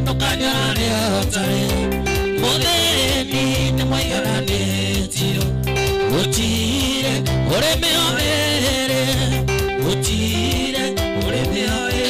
Ndũkanyarare ũtarĩ mũthĩni nĩ mwaigananĩtio gũtirĩ ũrĩmi o ĩrĩ gũtirĩ ũrĩmi o ĩrĩ.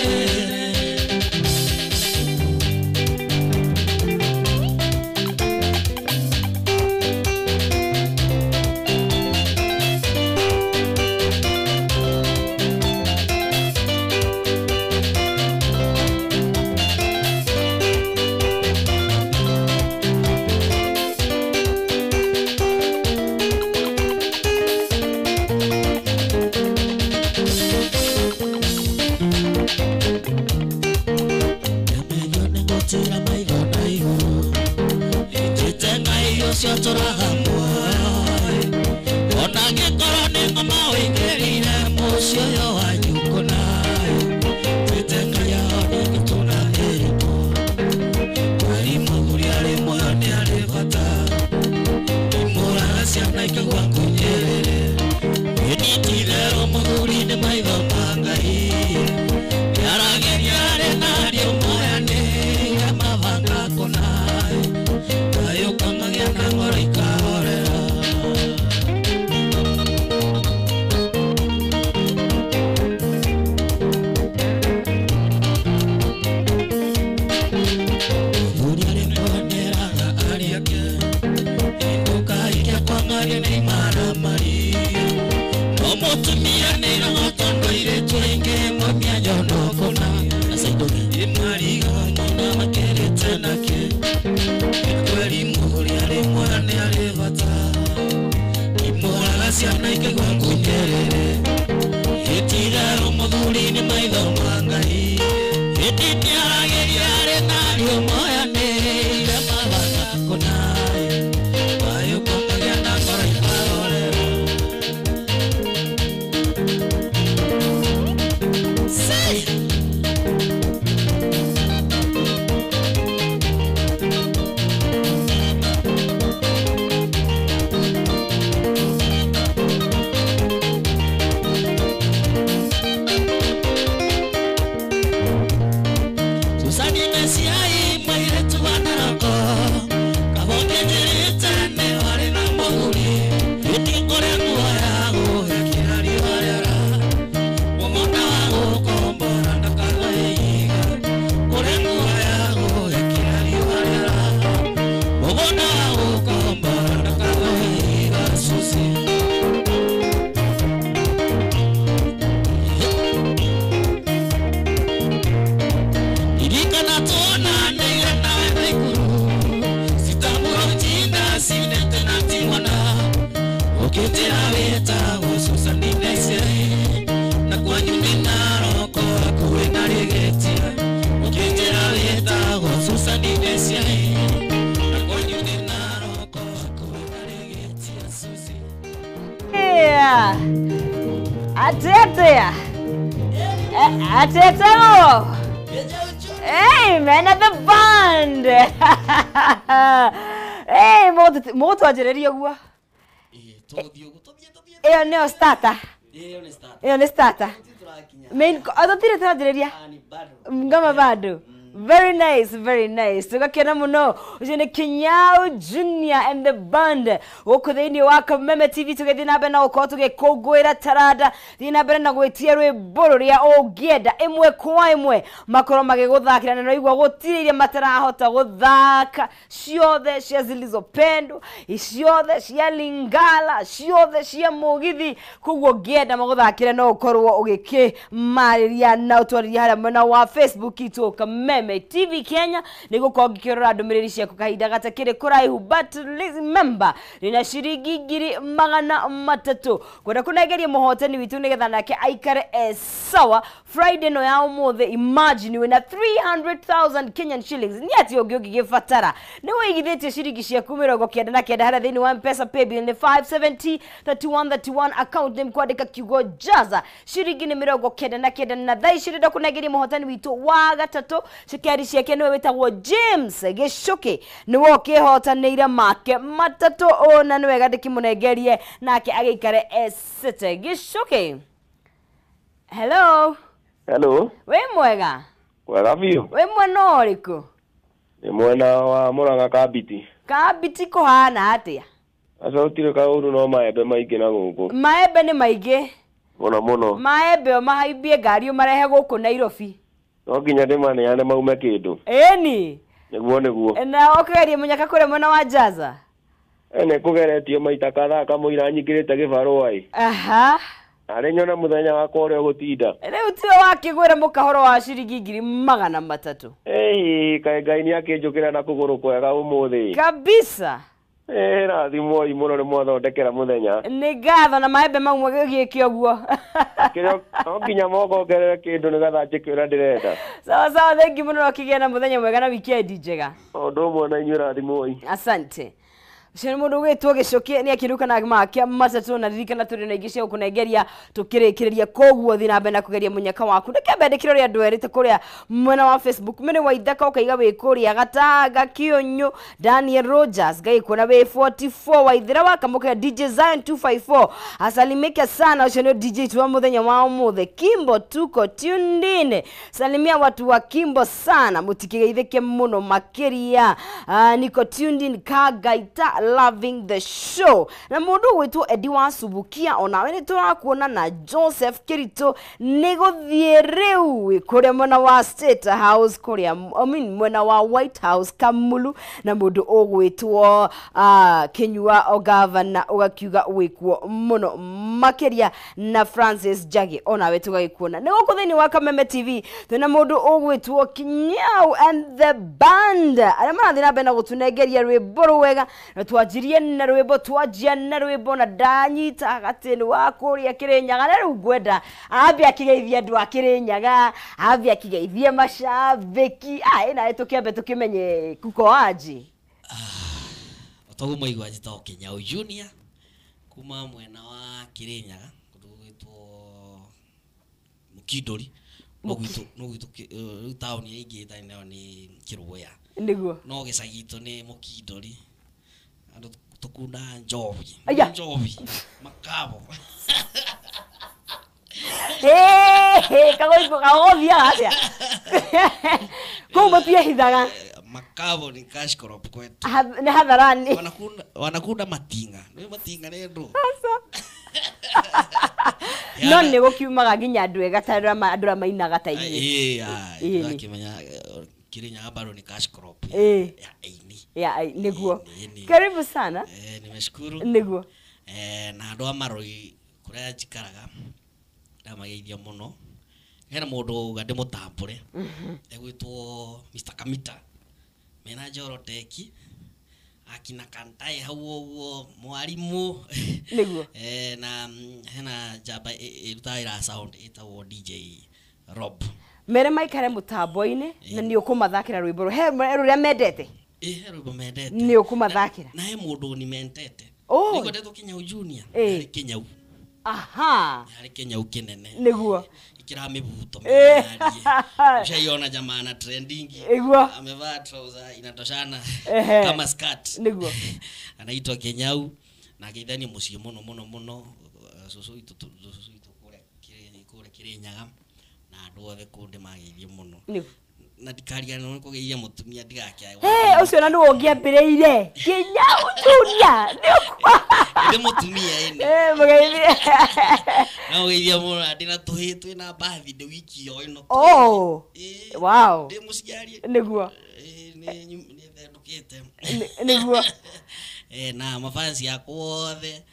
Mũgũtwanjĩrĩria ũguo ĩyo nĩyo starter. Ĩyo nĩ starter. Main tũtirĩ tũranjĩrĩria ngama bado. Very nice, very nice. Tugakena mũno. Ũcio nĩ Kinyau Junior and the band. Gũkũ thĩinĩ wa Kameme TV tũgĩthiĩ na mbere na gũkorwo tũgĩkũngũĩra taranda. Thiĩ na mbere na gwĩtia rwĩmbo rũrĩa ũngĩenda ĩmwe kwa ĩmwe makorwo magĩgũthakĩra na naigua gũtirĩ iria matarahota gũthaka ciothe cia Zilizopendwa, ciothe cia Lingala, ciothe cia Mũgithi. Koguo ũngĩenda magũthakĩre no ũkorwo ũgĩkĩmarĩria na ũtwarĩria harĩa mwena wa Facebook itũ Kameme TV Kenya nigukorwo ngikirora ndumiriri ciaku kahinda gatakiri kuraihu. But remember nina ciringi 300,000 kwenda kunengeria muhotani witu nigetha nake aikare sawa Friday no ya umuthi. Imagine wina 300,000 Kenyan shillings ni ati ungi ungigibatara ni wigithitie ciringi ciaku 99 haria thiini wa M-Pesa paybill ni 570 31 31 account name kwandika kiugo jaza ciringi ni 99 na thaa ici ndĩrenda kunengeria muhotani witu wa gatatu cikeri ciake niwe witagwo James Gicuki niwe ukihotanĩire make matatu ona nĩ wega ndĩkĩmũnengerie nake agĩikare esete. Gicuki, hello. Hello. Wĩ mwega? Wega biũ. Wĩ mwena ũrĩkũ? Nĩ mwena wa Murang'a Kabiti. Kabiti kũhana atĩa? Aca gũtirĩ kaũru no maembe maingĩ na gũkũ. Maembe nĩ maingĩ. Mũno mũno. Maembe ũmahaimbie ngari ũmarehe gũkũ Nairobi. No nginya ndĩmaneane maume kĩndũ. Ĩni. Nĩguo nĩguo. Na ũkĩgeria mũnyaka kũrĩa mwena wa Njaza? Nĩ kũgeretio maita kadhaa kamũira nyingĩrĩte gĩbarũa ĩ. Aha. Arĩ nyone mũthenya wakwa ũrĩa ũgũtinda. Rĩu tiwe wakĩgwĩra mũkahoro wa ciringi 300,000. Ĩĩ, kaĩ Ngai nĩakĩnjũkĩra na kũgũrũ kwega ũmũthĩ. Kabisa. Rathimwoi mũno nĩ mwathondekera mũthenya. Nĩ ngatho na maembe mau mũgĩgĩke ũguo. Kĩrĩa no nginya mongongerere kĩndũ nĩgetha njĩke ũrĩa ndĩrenda. Sawa sawa, thank you mũno na ũkĩgĩa na mũthenya mwega na weekend njega. Ũndũ ũmwe na inyuĩ rathimwoi. Asante. Ũcio nĩ mũndũ ũgwĩtwo Gĩcũkĩ nĩ akĩruka na make matatũ na ririkana tũrĩ na ingĩ cia gũkũnengeria tũkĩrĩkĩrĩria koguo thiĩ na mbere na kũgeria mũnyaka waku. Ndĩkĩambe ndĩkĩre ũrĩa andũ erĩte kũrĩa mwena wa Facebook. Mĩrĩ wa Ithaka ũkaiga wĩ kũrĩa Gatanga Kĩũnyũ. Daniel Rogers Ngai kuona wĩ 44 Waithĩra wa Kamũkĩra DJ Zion 254 asalimike sana. Ũcio nĩ DJ tu wa mũthenya wa ũmũthĩ. Kimbo tuko tuned in. Salimia watu wa Kimbo sana mũtikĩgeithĩke mũno makĩria. Niko tuned in Kagaita loving the show. Na mũndũ ũgwĩtwo Eddie wa Subukia onawe nĩ tũrakuona na Joseph Kirito nĩ gũthiĩ rĩu kũrĩa mwena wa State House kũrĩa I mean mwena wa White House Kamulu na mũndũ ũgwĩtwo Kinyua o governor ũgakiuga wĩkuo mũno makĩria na Francis Njagi onawe tũgagĩkuona. Nĩ gũkũ thĩinĩ wa Kameme TV twĩna mũndũ ũgwĩtwo Kinyau and the band arĩa marathiĩ na mbere na gũtũnengeria rwĩmbo rwega na twanjirie na rwĩmbo twanjia na rwĩmbo na ndanyita gatĩ nĩ wa kũrĩa Kĩrĩnyaga na rĩu ngwenda ambie akĩgeithia andũ a Kĩrĩnyaga ambie akĩgeithia macambĩki nawe tũkĩambe tũkĩmenye kuko aji. Toguo mwaigua njĩtagwo Kinyau Junior kuma mwena wa Kĩrĩnyaga kũndũ gũgwĩtwo Mũkindũri no gwitũ rĩu taũni ĩngĩ ĩtarĩ nayo nĩ Kĩrũya. Nĩguo. No gĩcagi gitũ nĩ Mũkindũri. Andũ tũkunda njobi. Njobi. Makabo. Kagũthiaga atĩa? Kũu matiehithaga. Makabo ni cash crop kwetu. Nĩ hadharani. Wanakunda matinga. Nĩ matinga nĩ ndũ. No nĩ gũkiumaga nginya andũ ega ta andũ arĩa mainaga ta inyuĩ. Ĩĩ, ũgakĩmenya Kĩrĩnyaga bado ni cash crop ya aini. Ya nĩguo. Karibu sana. Nimeshukuru. Nĩguo. Na andũ a Marũi kũrĩa njikaraga ndamageithia mũno. Hena mũndũ uga ndĩmũtambũre egwĩtwo Mr. Kamita mena Njoro Teki akina Kantai hau ũguo mwarimũ. Nĩguo. Na hena njamba ĩrutaga wĩra sound ĩtagwo DJ Rob. Mere maikare mũtambo-inĩ na nĩ ũkũmathakĩra rwĩmbo he rũrĩa mendete. He rwĩmbo mendete. Nĩ ũkũmathakĩra. Na he mũndũ ni mendete. Nĩngwendetwo Kinyau Junior. Harĩ Kinyau. Aha. Harĩ Kinyau kĩnene. Nĩguo. Ikĩra mĩbuto mĩnene. Ushaiona jamaa na trending. Nĩguo. Amevaa trouser inatoshana kama skirt. Nĩguo. Anaitwa Kinyau na geithania mũciĩ mũno mũno mũno cũcũ witũ kũrĩa Kĩrĩnyaga na andũ othe kũu ndĩmageithie mũno. Nĩguo. Na ndikariganĩrwo nĩ kũgeithia mũtumia ndigakĩae. Ũcio na nĩwe ũngĩambĩrĩire. Kinyau Junior. Ndĩ mũtumia ĩni. Mũgeithie. Na mũgeithia mũno ndĩna tũhĩĩ twĩna birthday wiki o ĩno. Oh. Wow. Ndĩ mũciari. Nĩguo. Nĩ thendũkĩte. Nĩguo. Na mafansi yakwa othe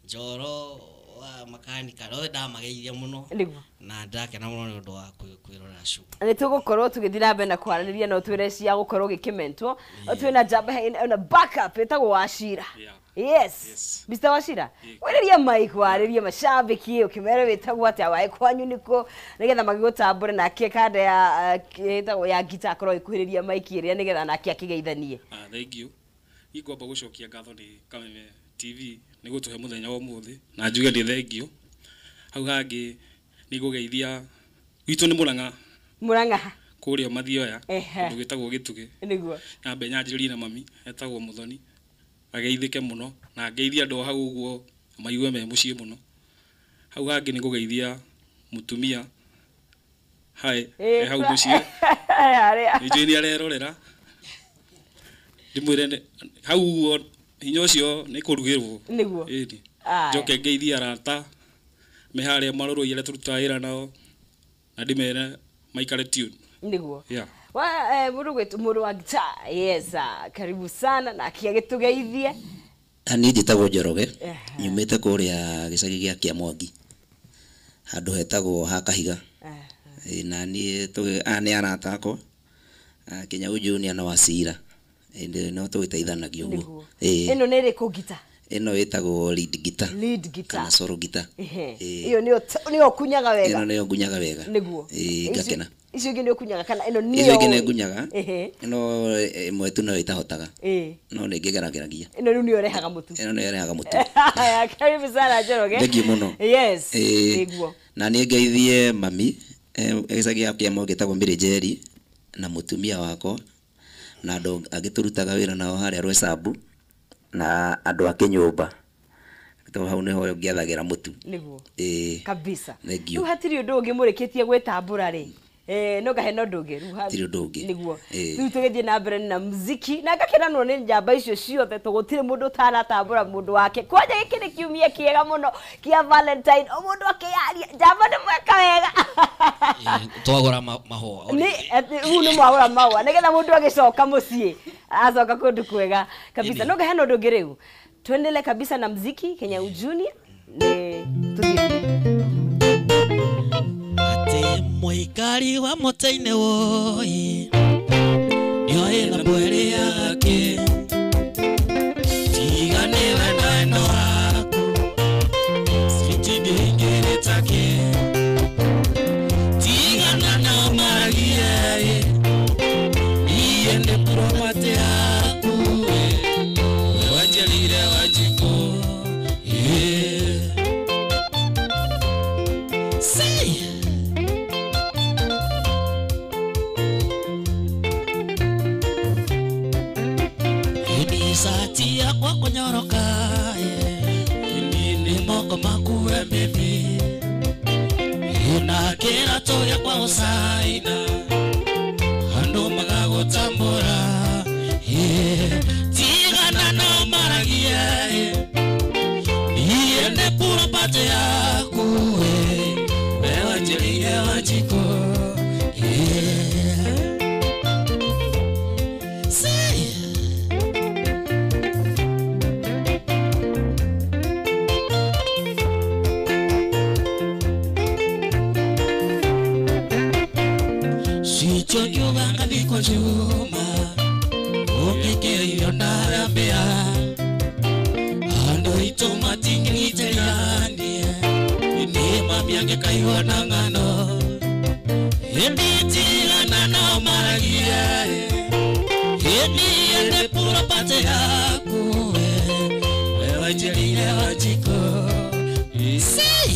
Njoro wa makanika othe ndamageithia mũno. Nĩguo. Na ndakena mũno nĩ ũndũ wa kwĩrorera show. Nĩ tũgũkorwo tũgĩthiĩ na mbere na kwaranĩria no twĩre cia gũkorwo gĩkĩmentwo. Twĩna njamba na backup ĩtagwo Wachira. Yes. Mr. Wachira, wĩrĩria mic warĩrie macambĩki ũkĩmere wĩtagwo atĩa waĩ kwanyu nĩkũ nĩgetha magĩgũtambũre nake kanda ya ĩtagwo ya ngita akorwo ĩkuhĩrĩria mic ĩrĩa nĩgetha nake akĩgeithanie. Thank you. Ingwamba gũcokia ngatho nĩ Kameme TV nĩ gũtũhe mũthenya wa ũmũthĩ na njuge nĩ thank you. Hau hangĩ nĩ ngũgeithia gwitũ nĩ Mũrang'a. Mũrang'a. Kũrĩa Mathioya kũndũ gwĩtagwo Gĩtugĩ. Nĩguo. Nyambe nyanjĩrĩrie na mami etagwo Mũthoni ageithĩke mũno na ngeithie andũ hau ũguo maigue me mũciĩ mũno. Hau hangĩ nĩ ngũgeithia mũtumia hai hau mũciĩ. Nĩ njũĩ nĩ arerorera. Ndimwĩre hau ũguo hinya ũcio nĩ kũrugĩrwo. Nĩguo. Ĩni. Aya. Njoke ngeithie arata me harĩa marũrũ arĩa tũrutaga wĩra nao na ndĩmere maikare tune. Nĩguo. Yeah. Wa mũndũ gwĩtwo mũrũ wa gitaa. Yes, karibu sana na agĩtũgeithie. Niĩ njĩtagwo Njoroge, nyumĩte kũrĩa gĩcagi gĩa Kĩamwangi, handũ hetagwo ha Kahiga. Na niĩ aya nĩ arata akwa, Kinyau Junior na Wasira. No tũgĩteithanagia ũguo. Ĩno nĩ ĩrĩkũ gita? Ĩno ĩtagwo lead guitar. Lead guitar. Kana solo guitar. Ĩyo nĩyo ũkunyaga wega. Ĩno nĩyo ngunyaga wega. Nĩguo. Ngakena. Icio ingĩ nĩ ũkunyaga kana ĩno nĩyo? Icio ingĩ nĩ ngunyaga. Ĩno ĩmwe tu noyo itahotaga. No nĩ ngĩgerageragia. Ĩno rĩu nĩyo ĩrehaga mũtu. Ĩno nĩyo ĩrehaga mũtu. Karibu sana Njoroge. Thank you mũno. Yes. Nĩguo. Na niĩ ngeithie mami gĩcagi gĩa Kĩamwangi gĩtagwo Mĩrĩnjeri na mũtumia wakwa na andũ angĩ tũrutaga wĩra nao harĩa Rwesambu na andũ a kĩnyũmba. Tondũ hau nĩho ngĩethagĩra mũtu. Nĩguo. Kabisa. Thank you. Rĩu hatirĩ ũndũ ũngĩ mũrĩkĩtie gwĩtambũra rĩ. No ngahe no ũndũ ũngĩ. Rĩu Hatirĩ ũndũ ũngĩ. Nĩguo. Rĩu tũgĩthiĩ na mbere na muziki na ngakenanwo nĩ njamba icio ciothe tondũ gũtirĩ mũndũ ũtaratambũra mũndũ wake. Kwanja gĩkĩ nĩ kiumia kĩega mũno kĩa Valentine. O mũndũ akĩyaria njamba nĩ mweka wega. Twagũra mahũa. Nĩ rĩu nĩ mwagũra mahũa nĩgetha mũndũ agĩcoka mũciĩ acoka kũndũ kwega kabisa. No ngahe no ũndũ ũngĩ rĩu. Tuendelee kabisa na muziki Kinyau Junior. Nĩ tũthiĩ. Mũikari wa mũtĩ-inĩ woi nĩoĩ na mwĩrĩ yake tiga nĩwe na wendo waku switi ndĩngĩrĩtake tigana nao maragie niĩ nĩ property yaku we wanjĩrĩire Wanjikũ. Say Sati yakwa kũnyoroka ni moko maku baby na kĩratũ gĩakwa gũcaina andũ magagũtambũra tigana nao maragie niĩ nĩ property yaku we wanjĩrĩire Wanjikũ. Juma ũngĩkĩrio ndarambĩa andũ aitũ matingĩgitĩranie nĩ mami angĩkaigua na ng'ano ĩndĩ tigana nao maragie ĩndĩ ĩndĩ property yaku we wanjĩrĩire Wanjikũ. Say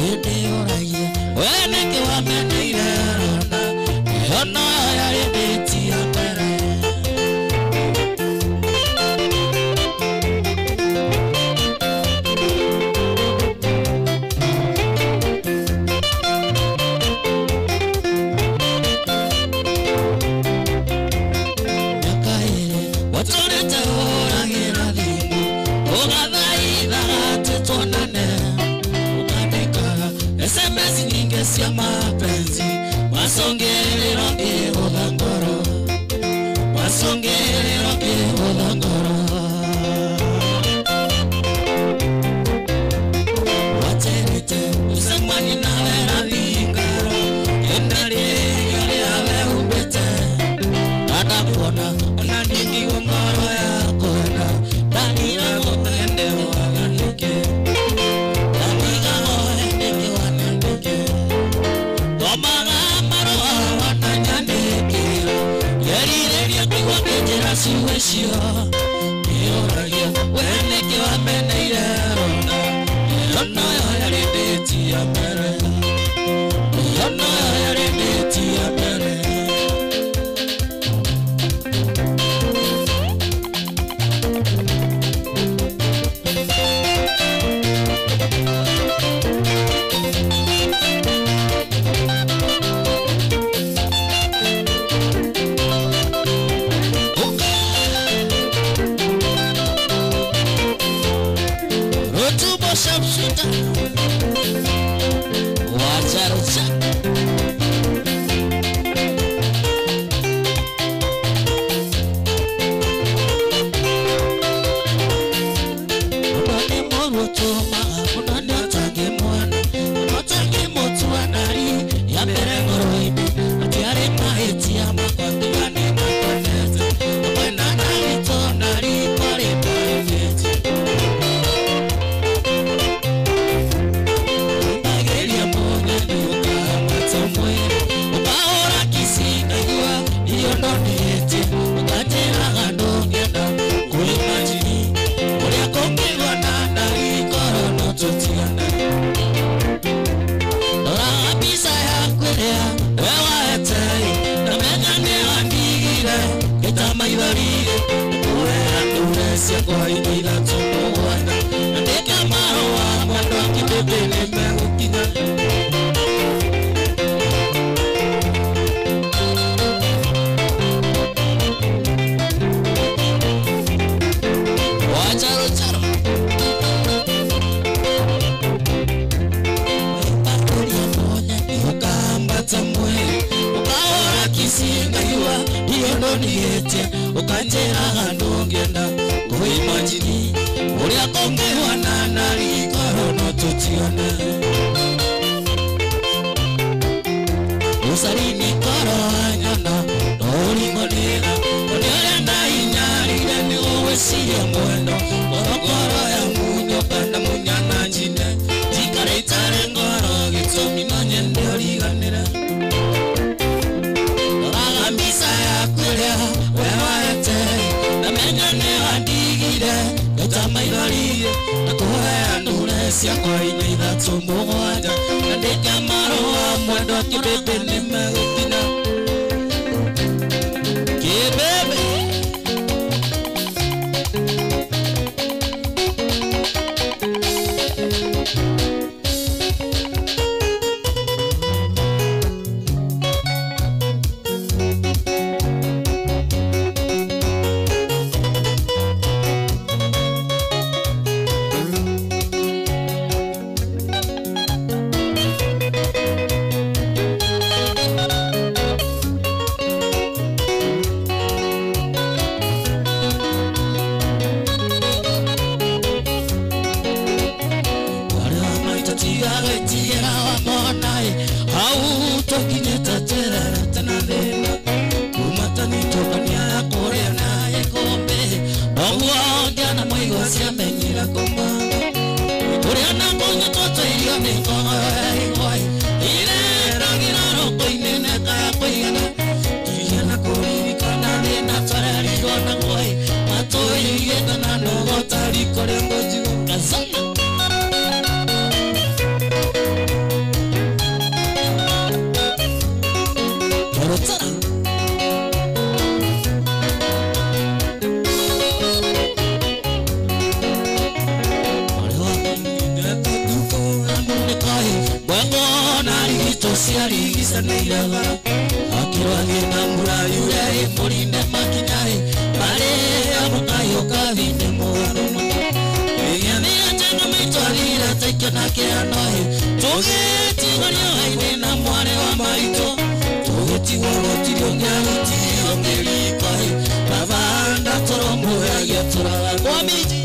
Nĩndĩyũragia we nĩkĩ wameneire rona ĩyo noyo yarĩ ndĩti ya mbere. Mĩaka ĩrĩ watũrĩte hũragĩra thimũ ũgathaithaga atĩ tuonane ũkandĩkaga SMS nyingĩ cia mapenzi macũngĩrĩro ngĩgũtha ngoro macũngĩrĩro ngĩgũtha ngoro. Waterete ucemanie nawe na thingaro ĩna rĩrĩa rĩa wehumbĩte ndakuona ona ndingĩigua ngoro yakwenda ndandigagwo ende waga nĩkĩ ndandigagwo nĩkĩ wana nĩkĩ thomaga marũa wananyandĩkĩra ngerirĩria kũigua ngĩnjĩra ciugo icio ndĩyũragia we nĩkĩ wameneire rona ĩyo noyo yarĩ ndĩti ya mbere ĩyo noyo yarĩ ndĩti ya mbere. Rotubo sharpshooter wacharucha Unani morutuma unani atange mwana unatange mutu anari ya mbere ngoro-inĩ atiarĩ mahĩtia makwa tiga nĩ makwendete kwenda narito nari kwarĩ private. Ũkageria mũnyeni ũkamata mwĩrĩ ũkahũra kici ngaigua irio no ndĩtie ũkanjĩraga ndũngĩenda kũimagine ũrĩa kũngĩgwa na ndari korwo no tũtigane. Ndoraga mbica yaku ĩrĩa we waete na menya nĩ wandigire ngĩta maithori ngũhera ndure ciakwa indo ithatũ mũgwanja andĩka marũa mwendwa kĩbĩbĩ nĩmegũkinya. Wacharocharo Wĩpakũria mũnyeni ũkambata mwĩrĩ ũkahũra kici ngaigua irio ndũnigĩtie ũkanjĩraga ndũngĩenda kũimagine ũrĩa kũngĩgwa na ndari korwo no tũtigane. Usalini koro wanyona no ũringo nĩga ũrĩa ũrĩa ndainyarire nĩ ũgwĩciria mwendo ngorongoro ya munyo kana munyana njine njikare itarĩ ngoro gĩtũmi no nyende ũriganĩre. Ndoraga mbica yaku ĩrĩa we waete na menya nĩ wandigire ngaita maithori na kũhea ndure ciakwa inya ithatũ mũgwanja andĩka marũa mwendwa kĩbĩbĩ nĩmegũkinya kĩbĩbĩ. Ngona rigito ciarigicanĩire bara akĩrwathie na mbura yure ĩmũrinde makinya-ĩ marĩa mũkayũka thine mũgarũ gĩathĩ njenga maitũ athire taikio na kĩhano-ĩ tũgĩtigwo riũa-inĩ na mwarĩ wa maitũ tũgĩtigwo gũtirĩ ũngĩ arutire ũngĩ riko-ĩ baba ndatũrũmbũyagia tũraga kwa miji.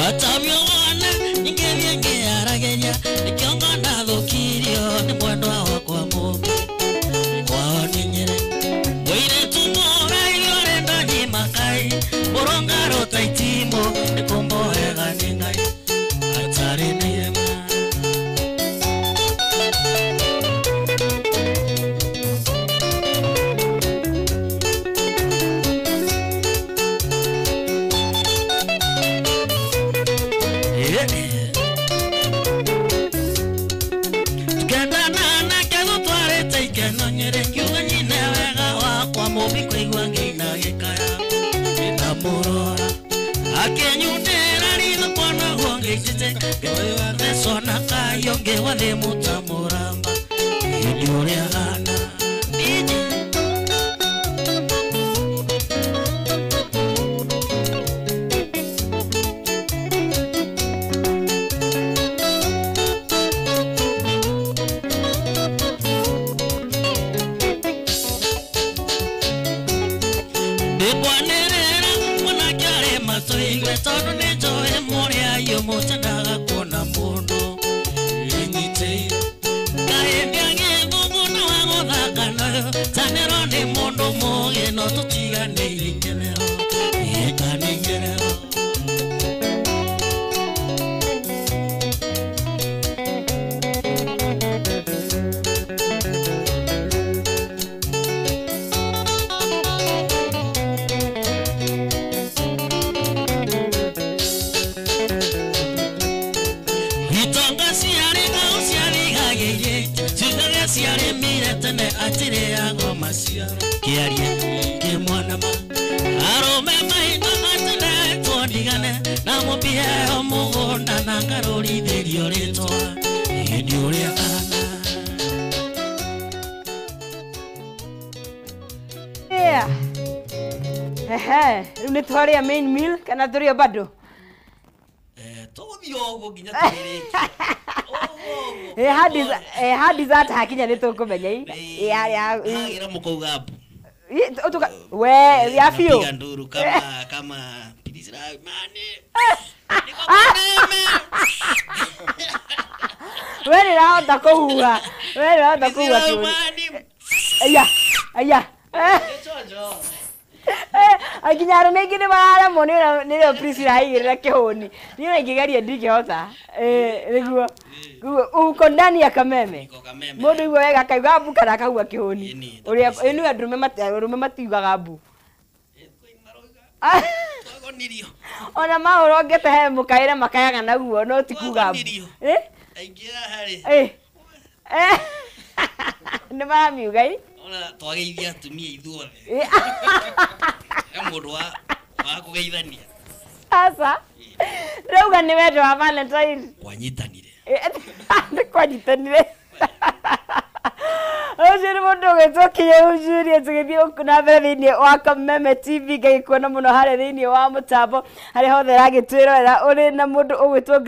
Atamyona ningĩthiĩ ngĩarageria nĩkĩongo ndathũkirio nĩ mwendwa wakwa mũmbi kwao nĩ Nyĩrĩ mũirĩtu mũraihu ũrenda nyimakai mũrũngarũ ta itimũ nĩ kũmboega nĩ Ngai atarĩ na irema. Twaria main meal kana turio bado tũgũthiĩ ũguo nginya tũrĩkie. Hadi za hakinya nĩ tũkũmenya ira mũkauga mbu we ya biũ piga nduru kama kama Priscilla mani we nĩrahota kũhuha we nĩrahota kũhuha aya aya nginya arũme aingĩ nĩ mararemwo nĩ Priscilla aigĩrĩra kĩhũni niĩ ona ingĩgeria ndingĩhota nĩguo uko ndani ya Kameme mũndũ igua wega akaigua mbu kana akaigua kĩhũni ũrĩa ĩnu arũme matiugaga mbu ona mahũrongete he mũkaĩre makayaga naguo no ti kuga mbu nĩ maramiuga i ona twageithia atumia ithuothe mũndũ wa kũgeithania aca rauga nĩ wendo wa Valentine kwanyitanire nĩ kwanyitanire ũcio nĩ mũndũ ũgwĩtwo Kinyau Julius tũgĩthiĩ na mbere thĩinĩ wa Kameme TV ngagĩkuona mũno harĩa thĩinĩ wa mũtambo harĩa hothe ĩragĩtwĩrorera ũrĩ na mũndũ ũgwĩtwo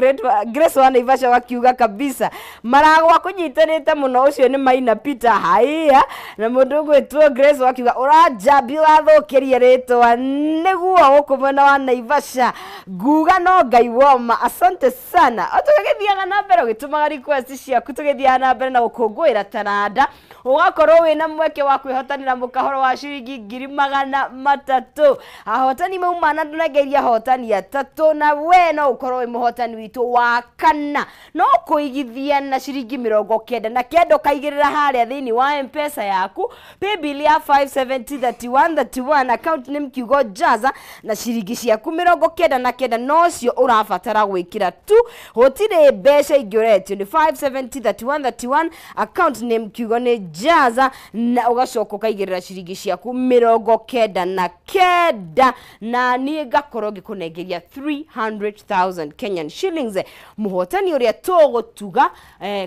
Grace wa Naivasha wakiuga kabisa maragwa kũnyitanĩte mũno ũcio nĩ Maina Peter haiya na mũndũ ũgwĩtwo Grace wakiuga ũranjambi ũrathũkĩria rĩtwa nĩguo gũkũ mwena wa Naivasha nguga no Ngai woma asante sana tũgĩthiaga na mbere ũgĩtũmaga request ciaku tũgĩthiaga na mbere na gũkũngũĩra taranda ugakorwo wina mweke wa kwihotanira mukahoro wa ciringi 300,000 ahotani mauma na ndunengeria ahotani atatu na we no ukorwo wi muhotani witu wa kana no kuigithia na ciringi 99 ukaigirira haria thiini wa M-Pesa yaku paybill ya 5703131 account name kiugo Jaza na ciringi ciaku 99 nocio urabatara gwikira tu gutire mbeca ingi uretio ni 5703131 account name kiugo ni Jaza na ugacoka ukaigirira ciringi ciaku 99 na nie ngakorwo ngikunengeria 300,000 Kenyan shillings muhotani uria tugutuga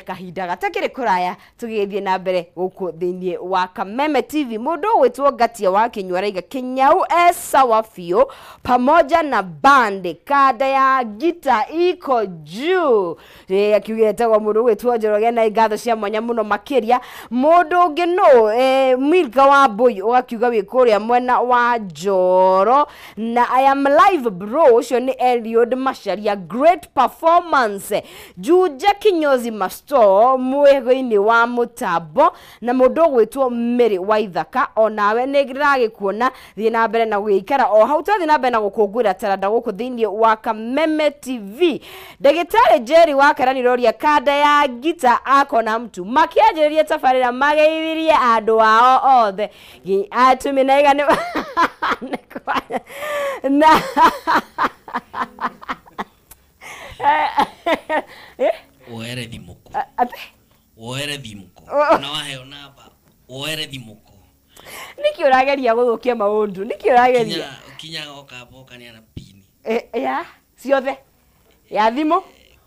kahinda gatakiri kuraya tugithie na mbere guku thiini wa Kameme TV mundu gwitwo Ngatia wa Kinyua raiga Kinyau esawa biũ pamoja na band kada ya gita iko juu akiugire tagwo mundu gwitwo Njoroge na ngatho cia mwanya muno makiria mundu Mũndũ ũngĩ no Milka wa Mbũi ũgakiuga wĩ kũrĩa mwena wa Njoro na I am live bro, ũcio nĩ Eliud Macharia, great performance. Juja Kinyozi Masto mwego-inĩ wa mũtambo na mũndũ ũgwĩtwo Mary Waithaka, onawe nĩ ndĩragĩkuona, thiĩ na mbere na gũgĩikara o hau, twathiĩ na mbere na gũkũngũĩra taranda gũkũ thĩinĩ wa Kameme TV. Ndagĩtarĩ Jerry wa Karaniroria kanda ya ngita akona mtu makĩanjĩrĩria tabarĩra mageithirie andũ ao othe atumi na igana na Woere thimuku. Woere thimuku. Na waheo namba. Woere thimuku. Niki ũrageria gũthũkia maũndũ? Niki ũrageria? Kinya oka boka ni ana pini. Ya ciothe. Ya thimũ.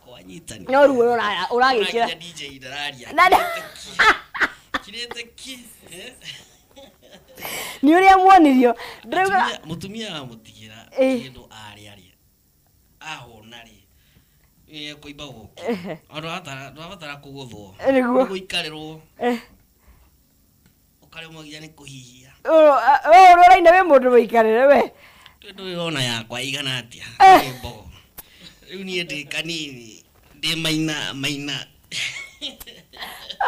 Kwanyitani. No ruo ũragĩkĩra. Nginya DJ ndararia. Kirete ki. Ni ũrĩa muonirio. Ndĩrauga mutumia amũtigĩra kĩndũ arĩa arĩa. Ahũna rĩ. Kũimba gũkũ. Ndũrabatara kũgũthwo. Nĩguo. Gũikarĩrwo. Ũkaremwo nginya nĩ kũhihia. Ũũ ũraina wĩ mũndũ mũikarĩre we. Ndũrĩ ona yakwa igana atĩa. Nĩ mbogo. Rĩu niĩ ndĩ kanini. Ndĩ maina maina.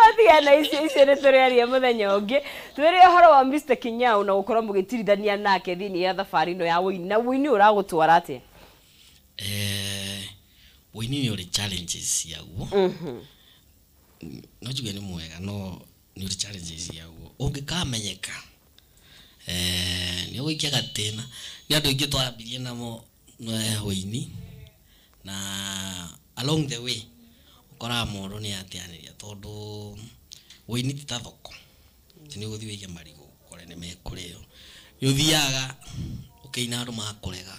Atigana icio icio nĩ tũrĩaria mũthenya ũngĩ. Twĩre ũhoro wa Mr. Kinyau na gũkorwo mũgĩtirithania nake thĩinĩ ya thabarĩ ĩno ya ũini. Na ũini ũragũtwara atĩa? Ũini nĩ ũrĩ challenges ciaguo. No njuge nĩ mwega no nĩ ũrĩ challenges ciaguo. Ũngĩkamenyeka nĩ ũgũikia gatĩna. Nĩ andũ aingĩ twambirie namo ũini na along the way ũkoraga mũndũ nĩ ateanĩria tondũ ũini ti ta thoko. Ti nĩ ũgũthiĩ wĩige marigũ ũkore nĩ mekũrĩo. Nĩ ũthiaga ũkĩina andũ makũrega.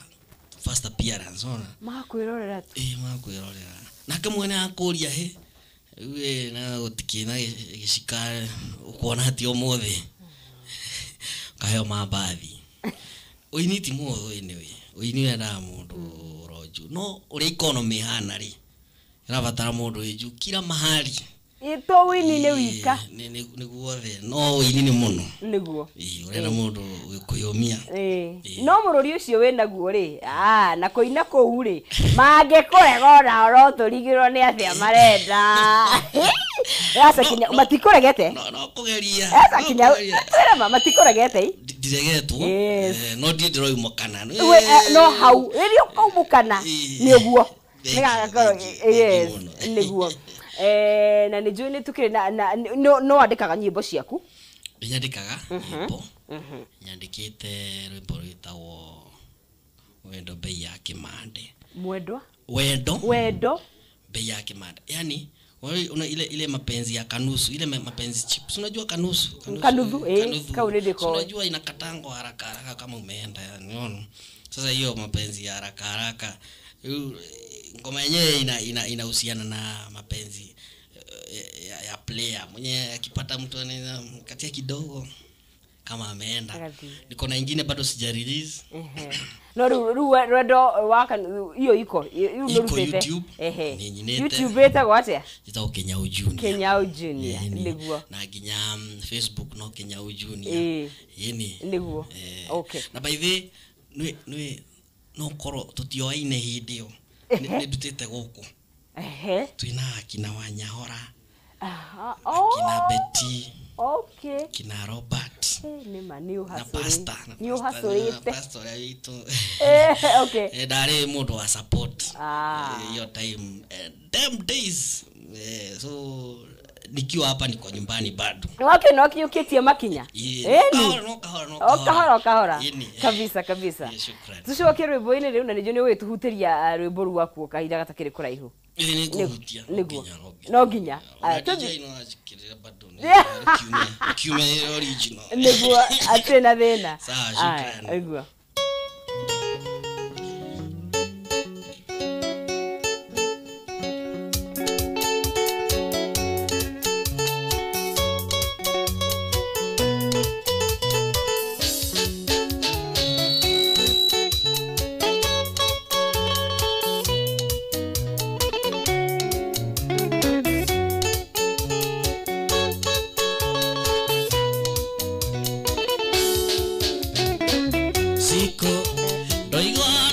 First appearance ona. Makwĩrorera tu. Makwĩrorera. Nake mwene akũria he. Rĩu na gũtikĩ na gĩcika ũkuona ti ũmũthĩ. Ũkaheo mambathi. Ũini ti mũhũthũ anyway. Ũini wendaga mũndũ ũronju. No ũrĩa economy ĩhana rĩ, ĩrabatara mũndũ wĩ juu kila mahali. To ũini nĩ wika. Nĩ guothe. No ũini nĩ mũno. Nĩguo. Ũrenda mũndũ kwĩyũmia. No mũrũri ũcio wĩnaguo rĩ, na kũina kũu rĩ, mangĩkũrega onao no tũrigĩrwo nĩ atĩa marenda. Aca Kinyau, matikũregete? No kũgeria. Aca Kinyau, twĩre ma matikũregete? Ndiregetwo. No ndiĩ ndĩroimũkana. No hau, rĩrĩa ũkaumũkana nĩ ũguo. Yes, nĩguo. Na nĩ njũĩ nĩ tũkĩrĩ na no wandĩkaga nyĩmbo ciaku? Nyandĩkaga nyĩmbo. Nyandĩkĩte rwĩmbo rwĩtagwo Wendo Bei ya Kĩmande. Mwendwa? Wendo. Wendo Bei ya Kĩmande. Yaani una ile mapenzi ya kanusu, ile mapenzi chips. Unajua kanusu? Kanuthu, kau nĩ ndĩkoĩ. Unajua inakatangwa haraka haraka kama umeenda yani, unaona? Sasa hiyo mapenzi ya haraka haraka ngoma yenyewe inahusiana na mapenzi ya player. Mwenye akipata mtu anaweza mkatia kidogo kama ameenda. Niko na ingine bado sija release. No rwendo wa hiyo iko iko YouTube. YouTube ĩtagwo atĩa? Ĩtagwo Kinyau Junior. Kinyau Junior nĩguo. Na nginya Facebook no Kinyau Junior. Yeni. Nĩguo. Okay. Na by the way nĩ no korwo tutioaine hĩndĩ ĩyo. Nĩ ndutĩte gũkũ. Twĩna akina Wanyahora. Akina Betty. Okay. Kina Robert. Nĩ ma nĩ ũhacũrĩte. Nĩ ũhacũrĩte. Pastor witũ. Okay. Ndarĩ mũndũ wa support. Hiyo time them days. So nikiwa hapa niko nyumbani bado. Wake no kiukitie makinya. No kahora kahora. Kabisa kabisa. Shukrani. Tucoke rwĩmbo-inĩ rĩu na nĩnjũĩ nĩ ũgĩtũhutĩria rwĩmbo rwaku kahinda gatakĩrĩ kũraihu. Nĩ ngũhutia. No nginya. DJ no anjĩkĩrĩre bado. Kiumia original. Nĩguo atirĩ na thĩna. Sawa, shukrani. Nĩguo.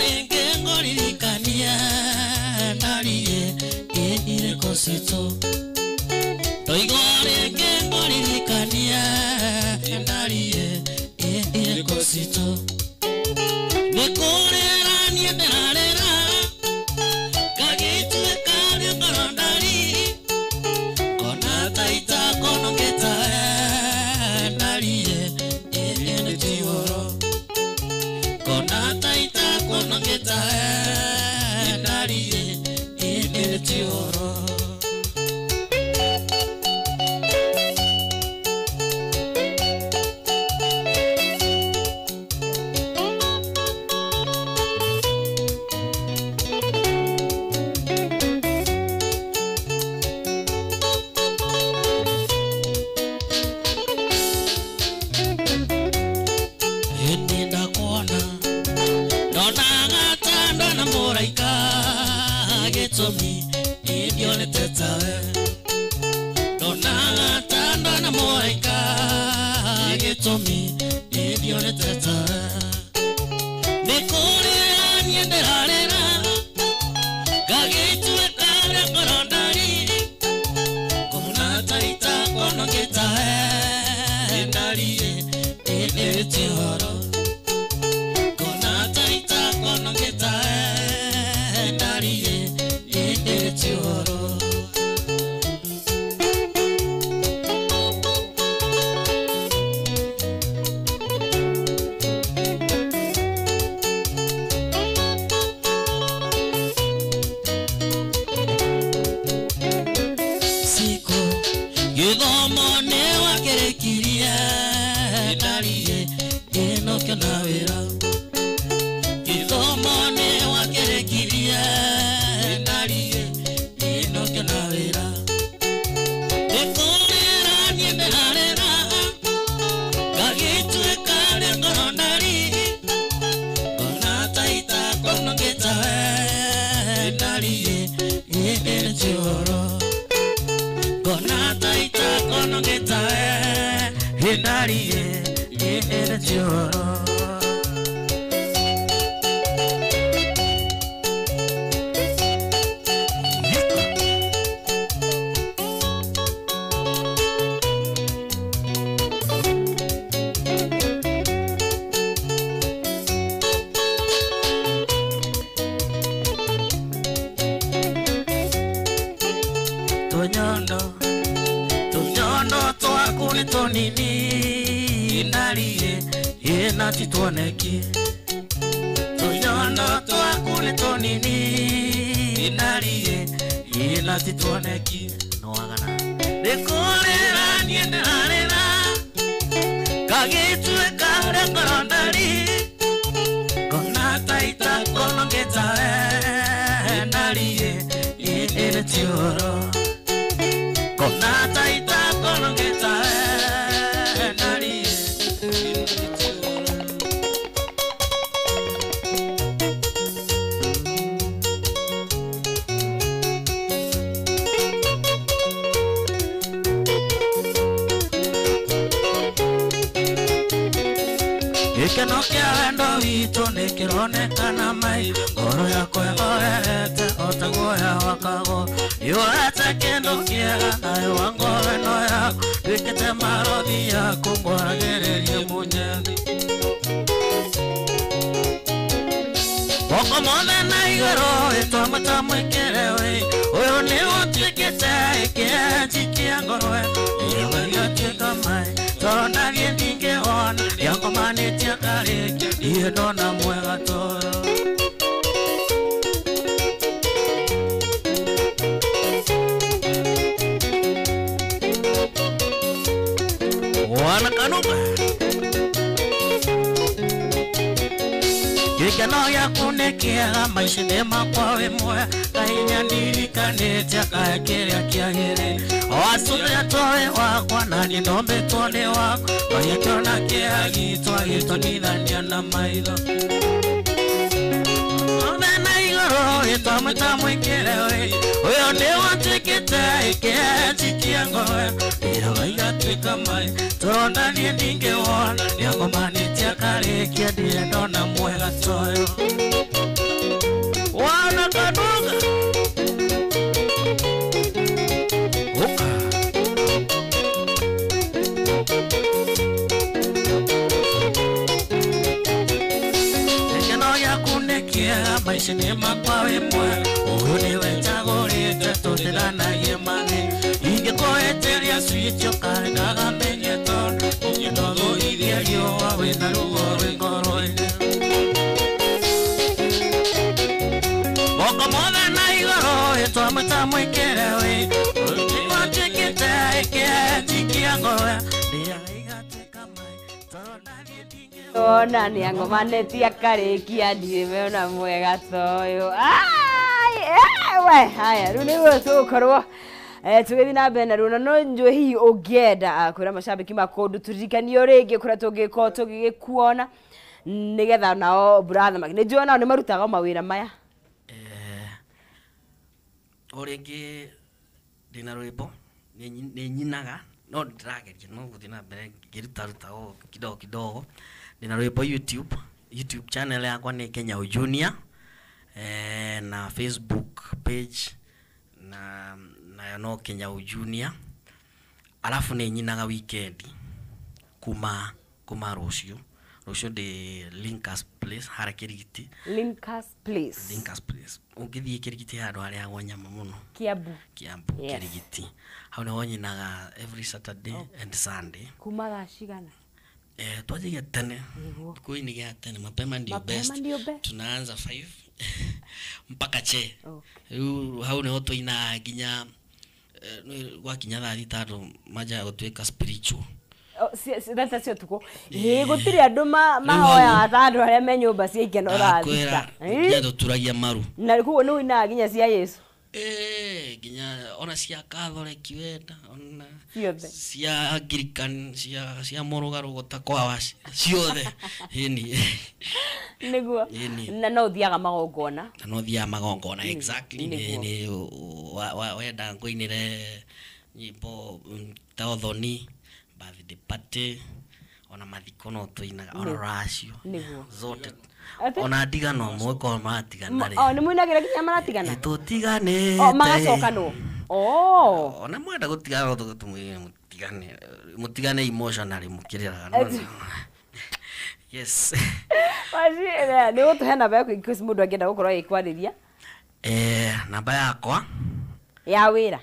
rĩngĩ ngũririkanie ndariĩ irĩkũ citũ ndoigwo rĩngĩ ngũririkanie ndariĩ irĩkũ citũ nĩ kũrĩra niĩ ndĩrarĩra ngagĩtuĩka rĩ ngoro ndari ngona ta itakonongeta ndariĩ ĩndĩ ti ũhoro ngona ta itakonongeta ndariĩ ĩndĩ ti ũhoro. watuĩkĩte ĩkĩenjikia ngoro ndĩaga igatuĩka maĩ tũrona niĩ ndingĩwona nĩangomanĩtie akarĩkia ndirĩ ndona mwega toyo wana kanuga uka gĩkeno gĩaku nĩ kĩega maica-inĩ makwa wĩ mwega ũyũ nĩwe njagũrĩte tũtiganagie mathĩ ingĩkũhĩtĩria switch ũkarekaga menye tondũ niĩ no gũithie riũa wĩna ruo rwĩ ngoro-inĩ moko mothe na igũrũ ĩtwamwĩta mwĩkĩre wĩ watuĩkĩte ĩkĩenjikia ngoro ndĩaga igatuĩka maĩ tondũ niĩ Ona nĩ angomanĩtie akarĩkia ndirĩ mena mwega toyũ. Ai, we haya rĩu nĩguo tũgũkorwo tũgĩthiĩ na mbere na ruo na no njũĩ hihi ũngĩenda kwĩra macambĩki ma kũndũ tũririkanio rĩngĩ kũrĩa tũngĩkorwo tũgĩgĩkuona nĩgetha nao brother nĩ njũĩ nao nĩ marutaga mawĩra maya. O rĩngĩ ndĩna rwĩmbo nĩ nyinaga no ndĩrageria no gũthiĩ na mbere ngĩrutaruta o kidogo kidogo. Ndĩna rwĩmbo YouTube channel yakwa nĩ Kenya Junior, na Facebook page na nayo no Kenya Junior. Alafu nĩ nyinaga weekend kuma rũciũ ndĩ Linkers Place harĩa Kĩrigiti. Linkers Place. Linkers Place ũngĩthiĩ Kĩrigiti handũ harĩagwo nyama mũno Kiambu. Kiambu. Yes. Kĩrigiti hau nĩho nyinaga every Saturday and Sunday. Kuma thaa cigana? Twanjagia tene thikũ-inĩ gĩa tene mapema ndio best. Tunaanza 5 mpaka che. Rĩu hau nĩho tũinaga nginya gwakinya thaa thita andũ manjaga gũtuĩka spiritual. Thaa cia ũtukũ ĩĩ gũtirĩ andũ mahoyaga ta andũ arĩa me nyũmba cia ikeno thaa thita. Nginya tũturagia maru. Na koguo nĩ ũinaga nginya cia Yesu? Nginya ona cia Catholic wenda ona ciothe cia Anglican cia mũrũgarũgo ta kwawa ciothe. Ĩni nĩguo. Na no ũthiaga magongona? Na no thiaga magongona exactly. Nĩ wenda ngũinĩre nyĩmbo ta ũthoni, birthday party, ona mathiko no tũinaga, ona rũracio zote, ona ndigano mũgĩkorwo maratigana rĩ. Nĩ mũinagĩra nginya maratigana? Tũtiganĩte. Magacokanwo. Ona mwenda gũtigana no tũmwĩre mũtigane, mũtigane emotionally mũkĩrĩraga. Yes. Wacira nĩ ũgũtũhe namba yaku in case mũndũ angĩenda gũkorwo agĩkwarĩria. Namba yakwa ya wĩra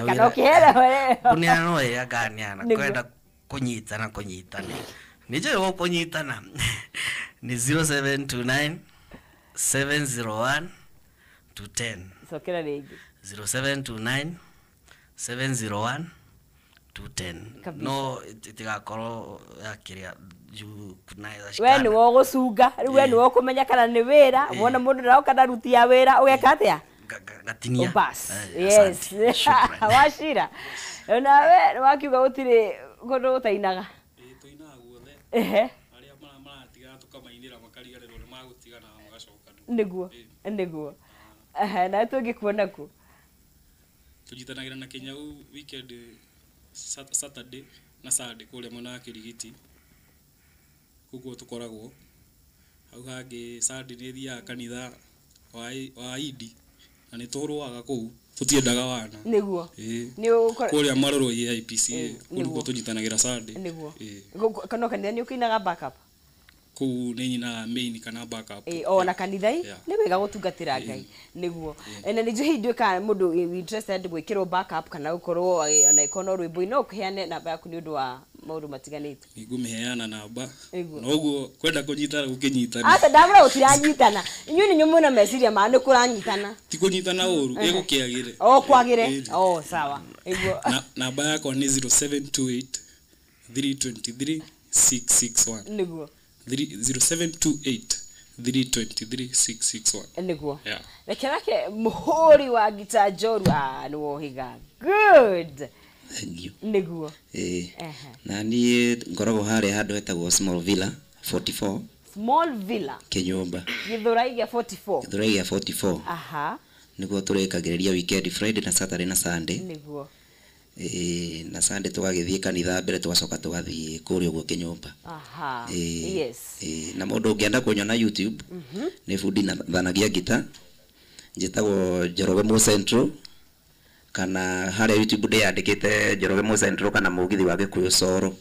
kana ũkĩhera kũneana no ĩrĩa nganeana kwenda kũnyitana nĩ njũĩ gũkũnyitana nĩ 0729 701 210. Cokera rĩngĩ. 0729 701 210. No itigakorwo yakĩrĩa juu kunaweza shikana. We nĩwe ũgũcunga rĩu, we nĩwe ũkũmenya kana nĩ wĩra. Wona mũndũ ndaroka ndaruti ya wĩra ũgeka atĩa? Gatinia. Bas. Yes. Wacira nawe wakiuga gũtirĩ kũndũ ũtainaga? Tũinaga guothe. Arĩa maratigana tũkamainĩra makariganĩrwo nĩ magũtigana magacokanwo. Nĩguo nĩguo. Nawe tũngĩkuona kũ? Tũnyitanagĩra na Kĩnyau weekend Saturday na Sunday kũrĩa mwena wa Kĩrigiti koguo tũkoragwo hau hangĩ. Sunday nĩ thiaga kanitha wa Idi na nĩ tũrũaga kũu tũtiendaga wana. Nĩguo. Kũrĩa Marũrũ AIPCA kũu nĩkuo tũnyitanagĩra Sunday. Nĩguo. Kana kanitha nĩ ũkĩinaga backup? Kũu nĩ nyinaga main kana backup. Ona kanitha-i nĩ wega gũtungatĩra Ngai. Nĩguo. Na nĩ njũĩ hihi nduĩkaga mũndũ interested gwĩkĩrwo backup kana gũkorwo ona ĩkorwo no rwĩmbo-inĩ no ũkĩheane namba yaku nĩ ũndũ wa maũndũ matiganĩte. Nĩngũmĩheana namba. Noguo kwenda kũnyitana gũkĩnyitana. Aca ndamũra gũtiranyitana. Inyuĩ nĩ inyuĩ mwĩna meciria ma nĩ kũranyitana. Ti kũnyitana ũru, ĩgũkĩagĩre. Kwagĩre. Sawa. Nĩguo. Namba yakwa nĩ 0728 323 661. Nĩguo. 0728 323 661. Nĩguo. Reke nake mũhũri wa ngita njorua nĩ wohiga. Good. Thank you. Nĩguo. Na niĩ ngoragwo harĩa handũ hetagwo Small Villa 44. Small Villa. Kĩnyũmba. Gĩthũrai gĩa 44. Gĩthũrai gĩa 44. Aha. Nĩguo tũrĩkagĩrĩria weekend, Friday na Saturday na Sunday. Nĩguo. Ĩĩ, na Sunday tũgagĩthiĩ kanitha mbere, tũgacoka tũgathiĩ kũrĩa ũguo kĩnyũmba. Ĩĩ, ĩĩ, na mũndũ ũngĩenda kũnyona YouTube, nĩ bundithanagia ngita, njĩtagwo Njoroge Mo Central, kana harĩa YouTube ndĩyandĩkĩte Njoroge Mo Central kana Mũgithi wa Gĩkũyũ Coro.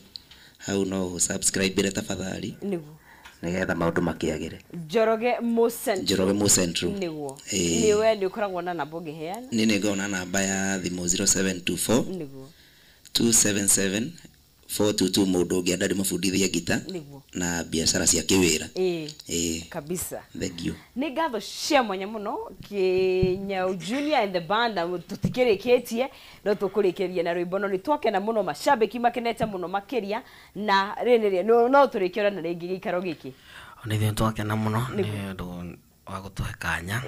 Hau no ũ-subscribe tafadhali, Nĩguo. nĩgetha maũndũ makĩagĩre. Njoroge Mo Central. Njoroge Mo Central. Nĩguo. Ĩĩ. Nĩwe nĩ ũkoragwo na namba ũngĩheana? Niĩ nĩ ngoragwo na namba ya thimũ 0724 277 422, mũndũ ũngĩenda ndĩmũbundithie ngita na biacara cia kĩwĩra. Ĩĩ. Ĩĩ. Kabisa. Thank you. Nĩ ngatho cia mwanya mũno, Kĩnyau Junior and the band, na tũtikĩrĩkĩtie, no tũkũrĩkĩria na rwĩmbo, no nĩ twakena mũno, macambĩki makenete mũno makĩria, na rĩrĩ no tũrĩkĩona rĩngĩ gĩikaro gĩkĩ. Ona ithuĩ twakena mũno nĩ ũndũ wa gũtũhe kanya.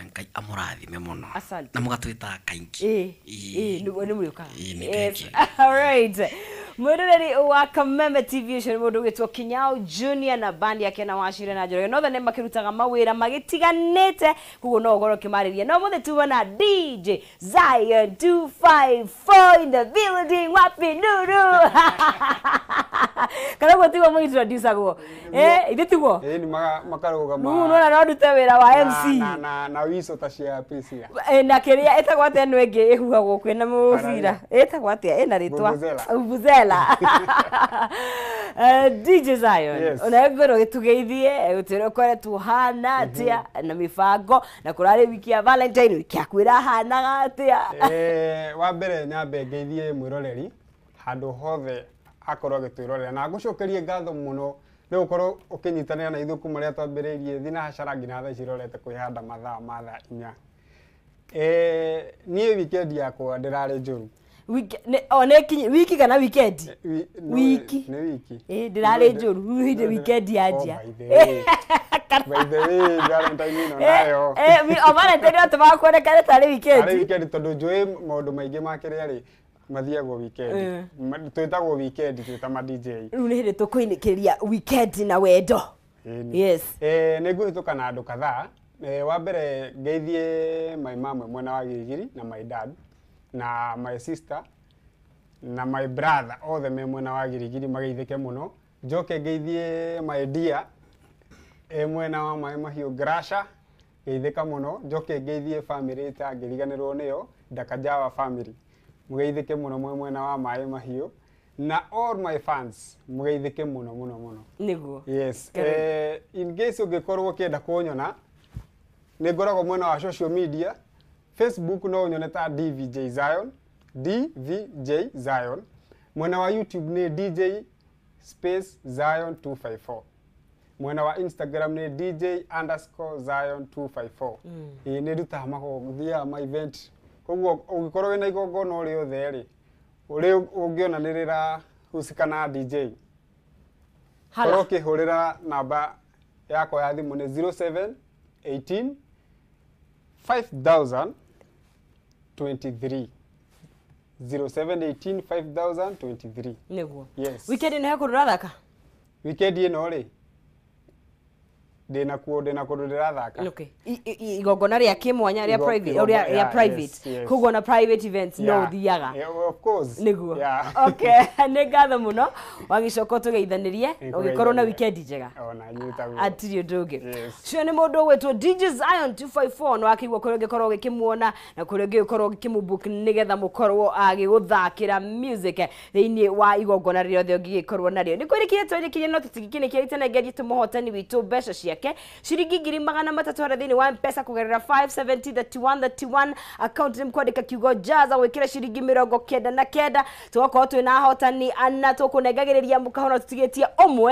Ngai amũrathime mũno. Asante. Na mũgatwĩtaga kaingĩ. Ĩĩ, nĩguo nĩ mũrĩũkaga. Ĩĩ, nĩ Yes. thank you. All right. Mwĩroreri wa Kameme TV, ũcio nĩ mũndũ ũgwĩtwo Kinyau Junior na band yake na Wachira na Njoroge. Nothe nĩ makĩrutaga mawĩra magĩtiganĩte, koguo no ũkorwo ũkĩmarĩria. No mũthĩ tuwa na DJ Zion 254 in the building, wapi nuru? Kana ũguo tiguo mũintroducagwo? Ithuĩ tiguo? Ĩĩ, nĩ makarũgama. Rĩu nĩwona no ndute wĩra wa MC. Na wico ta cia Priscilla. Na kĩrĩa ĩtagwo atĩa ĩno ĩngĩ ĩhuhagwo kwĩna mũbira? Ĩtagwo atĩa? Ĩna rĩtwa? Vuvuzela. Vuvuzela. DJ Zion. Yes. Ona ngwĩrwo gĩtũgeithie, gũtwĩre ũkoretwo ũhana atĩa na mĩbango, na kũrarĩ wiki ya Valentine, wiki yaku ĩrahanaga atĩa? Wa mbere nyambe ngeithie mwĩroreri handũ hothe akorwo agĩtwĩrorera, na ngũcokerie ngatho mũno nĩ gũkorwo ũkĩnyitanĩra na ithuĩ kuma rĩrĩa twambĩrĩirie thinacara nginya thaa ici irorete kwĩhanda mathaa ma thaa 4. Niĩ weekend yakwa ndĩrarĩ njũru. Wiki, o nĩ kinyi, wiki kana weekend? No, Wiki. Nĩ wiki. Ndĩrarĩ njũru, hĩndĩ weekend yanjia. Oh, by the way. By the way, Valentine ĩno nayo. O Valentine no tũmaga kuonekane tarĩ weekend. Tarĩ weekend, tondũ njũĩ maũndũ maingĩ ma kĩrĩa rĩ mathiagwo weekend. Twĩtagwo weekend twĩ ta ma DJ. Rĩu nĩ hĩndĩ tũkũinĩkĩria weekend na wendo. Ĩni. Yes. Nĩ ngũhĩtũka na andũ kadhaa. Wa mbere ngeithie my mom mwena wa Gĩgiri na my dad na my sister na my brother, othe me mwena wa Girigiri, mageithĩke mũno. Njoke ngeithie my dear mwena wa Maĩ Mahiũ, Grasha, geithĩka mũno. Njoke ngeithie family ĩtangĩriganĩrwo nĩyo, Ndakajawa family, mũgeithĩke mũno mwĩ mwena wa Maĩ Mahiũ, na all my fans mũgeithĩke mũno mũno mũno. Nĩguo. Yes. Karibu. In case ũngĩkorwo ũkĩenda kũnyona, nĩ ngoragwo mwena wa social media. Facebook no ũnyone ta DVJ Zion, DVJ Zion. Mwena wa YouTube nĩ DJ space Zion 254. Mwena wa Instagram nĩ DJ_Zion 254. Ĩĩ, nĩ ndutaga magongona, ma event, koguo ũngĩkorwo wĩna igongona o rĩothe rĩ, ũrĩ ũngĩona nĩ rĩrahusika na DJ, Hala. korwo ũkĩhũrĩra namba yakwa ya thimũ nĩ 07 18 5000 23, 0718 5023. Nĩguo. Yes. Weekend ĩno he kũndũ ũrathaka? Weekend ĩno rĩ, ndĩna kuo, ndĩna kũndũ ndĩrathaka. Okay. Igongona rĩa kĩmwanya rĩa private, rĩa yeah, private. Yes. Koguo na private events no ũthiaga. Yeah, of course. Nĩguo. Yeah. Okay, nĩ ngatho mũno. Wagĩcoka ũtũgeithanĩrie, ũgĩkorwo na weekend njega. Ona inyuĩ taguo. Atirĩ ũndũ ũngĩ. Yes. Ũcio nĩ mũndũ ũgwĩtwo DJ Zion 254, no akĩigua kũrĩa ũngĩkorwo ũgĩkĩmuona na kũrĩa ũngĩkorwo ũgĩkĩmũbook nĩgetha mũkorwo agĩgũthakĩra music thĩinĩ wa igongona rĩothe ũngĩgĩkorwo narĩo. Nĩ kwĩrĩkire twĩrĩkirie, no tũtingĩkĩnĩkĩria tũnengerie tũmũhotani witũ mbeca ciake ciringi 300,000 harĩa thĩinĩ wa M-Pesa kũgerera 570 31 31 account, nĩ kwandĩka kiugo jaza, gwĩkĩra ciringi 99, tũgakorwo twĩna ahotani ana tũkũnengagĩrĩria mũkaho, no tũtigĩtie ũmwe.